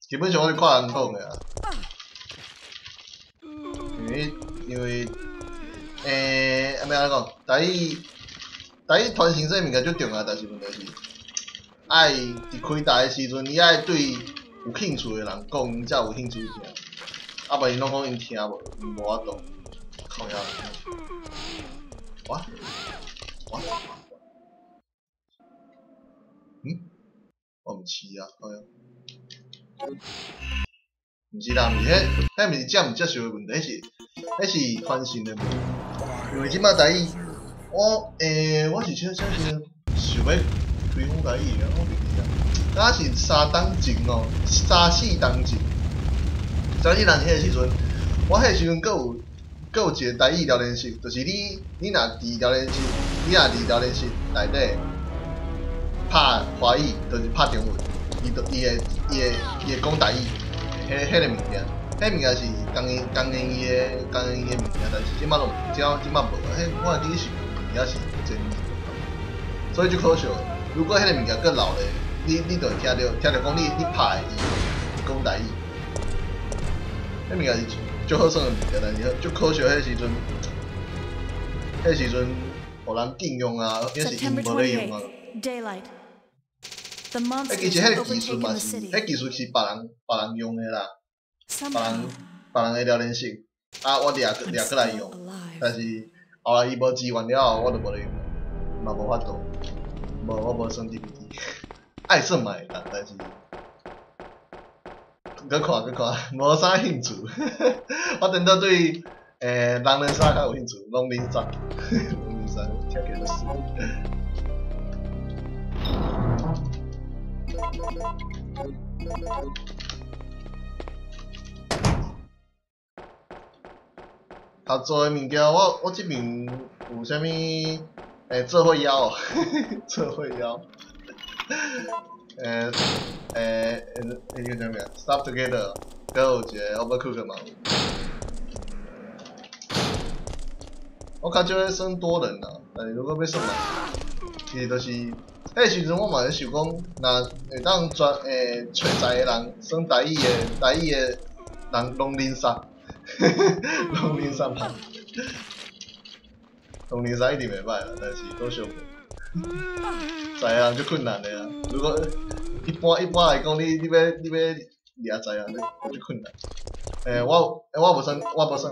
基本上我是看人講的啊。因為，啊欲按怎講？台語傳承這物件足重要，但是問題是，愛佇開台的時陣，你愛對有興趣的人講，𪜶才有興趣聽。啊，無𪜶攏講𪜶聽無，無法度。靠腰。哇哇！嗯？我毋是啊，靠腰。毋是啦，毋是彼，彼毋是接毋接受的問題，彼是傳承的問題。因為這擺台語，我是啥啥時陣想欲推廣台語的，我袂記啊。敢是3冬前哦，3、4冬前，3、4冬前彼個時陣，我彼個時陣閣有一個台語聊天室，就是你若佇聊天室內底拍華語，就是拍中文，伊就伊會伊會伊會講台語，彼個物件，彼物件是工研院的物件，但是這擺攏這擺無啊。彼我會記是也是前年，所以足可惜。如果彼個物件閣留咧，你就會聽著講你拍的伊講台語，彼物件是足好耍的物件，但是足可惜，彼時陣，予人禁用啊，抑是𪜶無咧用啊。彼其實彼個技術嘛是，彼技術是別人用的啦，別人的聊天室，啊，我掠掠過來用，但是後來伊無支援了後，我就無咧用，嘛無法度，無我無耍 GPT，愛耍嘛會當，但是，閣看閣看，無啥興趣。我頂多對狼人殺較有興趣，狼人殺，狼人殺聽起來就死。合作的物件，我這邊有啥物？做伙枵，做伙枵。彼个叫啥物啊？Stop Together，閣有一個 Overcooked 嘛。我較少咧耍多人啦，但是如果欲耍嘛，其實就是，彼個時陣我嘛咧想講，若會當專揣在的人耍台語的人狼人殺，狼人殺嘛，狼人殺一定袂歹啦，但是閣小在的人足困難的啊。如果一般來講，你欲掠在人，足困難。我無耍啊，我無耍。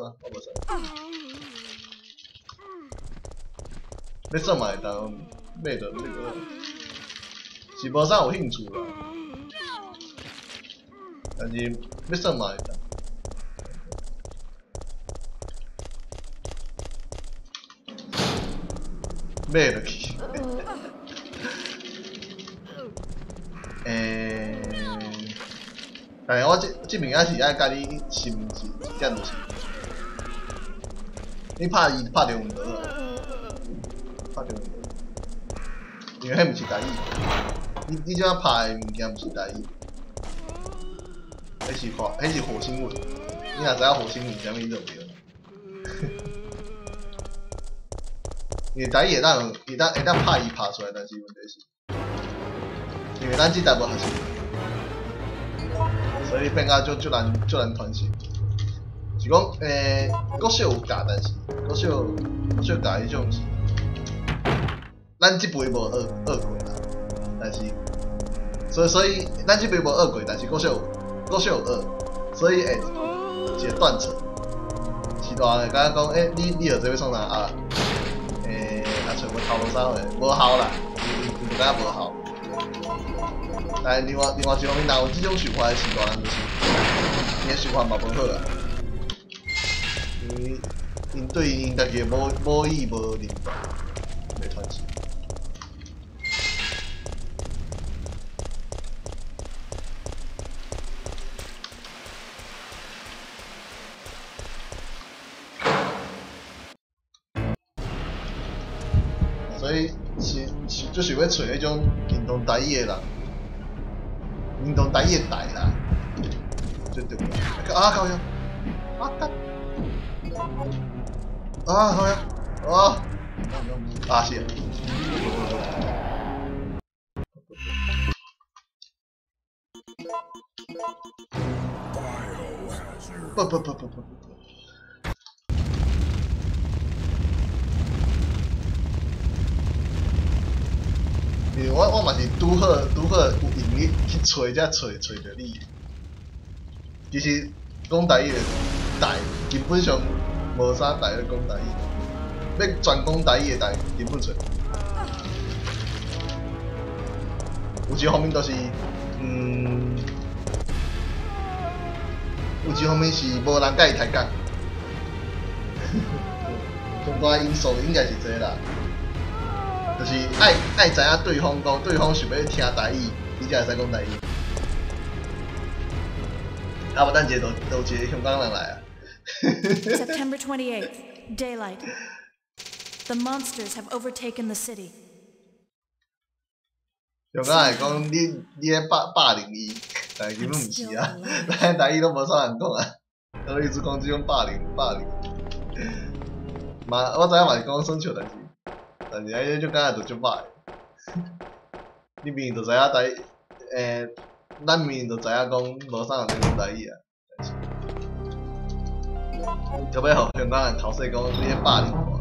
欲耍嘛會當，買就買個，是無啥有興趣啦。但是欲耍嘛會當。買落去。但是我這物件是愛佮你心一點就是，你拍伊拍中文就好，拍中文就好，因為彼毋是台語，你這擺拍的物件毋是台語，彼是火星文，你若知影火星文啥物，你就對了。因為台語會當拍伊拍出來，但是問題是，因為咱這台無學習，所以變甲足難傳承。是講，國小有教，但是國小教彼種是，咱這輩無學過啦。但是，所以咱這輩無學過，但是國小有學，所以會一個斷層。是大人會感覺講，你學這欲創啥啊？啊，揣無頭路啥貨，無效啦，伊就感覺無效。但是另外一方面，若有這種想法的是大人，就是𪜶的想法嘛無好啊。因為𪜶對𪜶家己的母語無認同，袂傳承。所以是就是欲揣彼種認同台語的人，認同台語的台啦，最重要。啊靠腰！啊干！啊靠腰！啊！啊是。不不不不不不不。因為我嘛是拄好有閒去去揣才揣著你。其實講台語的台基本上無啥台咧講台語，欲專講台語的台根本揣無。有一方面就是，有一方面是無人佮伊抬槓，上大因素應該是這啦。就是愛知影對方講，對方想欲聽台語，你才會使講台語。啊無等一下就就一個香港人來啊。 September 28th, daylight. The monsters have overtaken the city. 香港人講你咧霸凌伊，但是根本毋是啊，咱台語攏無啥人講啊，都一直講這種霸凌霸凌。嘛，我知影嘛是講耍笑，但是安尼就感覺就足歹。你明明就知影台，咱明明就知影講無啥人咧講台語啊，但是，到尾予香港人投訴講你咧霸凌我。